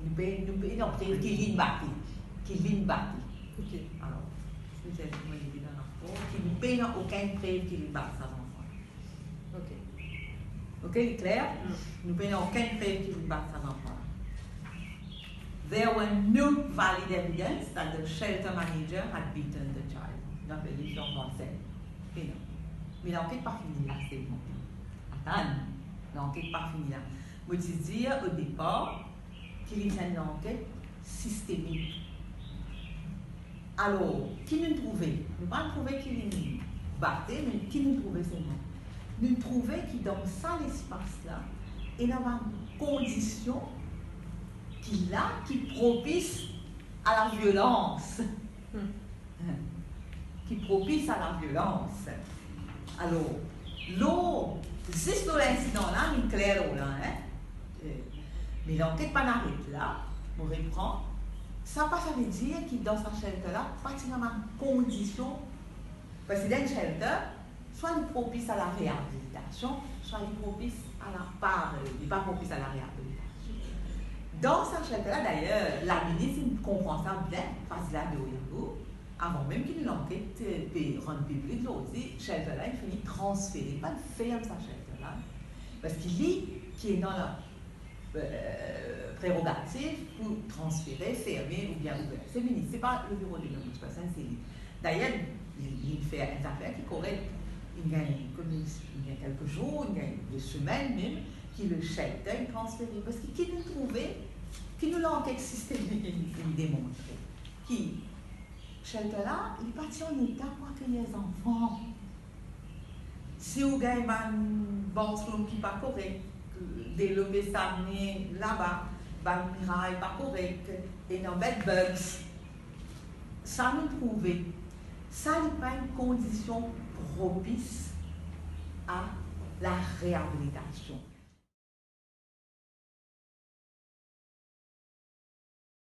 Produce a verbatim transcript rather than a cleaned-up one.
Nou pe, nou pe, non, prev ki linn bate. Ki linn bate. Ok. Alor, petet mo ete dan rapor, ki nou pena okenn prev ki linn bat sa zanfan. Ok. Ok, li kler? Mm. Nou pena okenn prev ki linn bat sa zanfan. There were no valid evidence that the shelter manager had beaten the child. Nou apel li Florent Marcel. Pena. Me lanket pa fini la selman. Atann, lanket pa fini la. Mo ti dir o depar ki li ti enn lanket sistemik. Alor, ki nou trouve? Nou pa trouve ki li bate, me ki nou trouve selman? Nou trouve ki dan sa lespas la, ena bann kondision ki la, ki propis a laviolans. Ki propis a laviolans. Alor, lor, zis lor linsidan la, nou kler lor la, hein? Eh, me lanket pa aret la, mo repran. Sa pa savedir ki dan sa shelter la, pa ti ena bann kondision. Parski dan enn shelter, swa li propis a lareabilitasion, swa li propis a la pa, li pa propis a lareabilitasion. Dan sa shelter la, dayer, laminis inn konpran sa bien, fas la de Oyabo, avan mem ki nou lanket, eh, pe rann piblik, zordi, shelter la, inn fini transfere, pa ferm sa shelter la, parski li ki ena la, eh, prerogativ pou transfere, ferme oubien ouver. Se minis, se pa le biro de l'ombudsperson, se li. Dayer, li, li fer enn zafer ki korek. Inn gagn, kouma, inn gagn kelke zour, inn gagn de semenn mem, ki le shelter inn transfere. Parski ki nou trouve, ki nou lanket sistemik inn, inn demontre, ki shelter la, li pa ti an eta pou akeyir zanfan. Si ou gagn bann bathroom ki pa korek, delo pe stagn laba, bann miray pa korek, ena bed bugs, sa nou trouve, sa li pa enn kondision propis a lareabilitasion.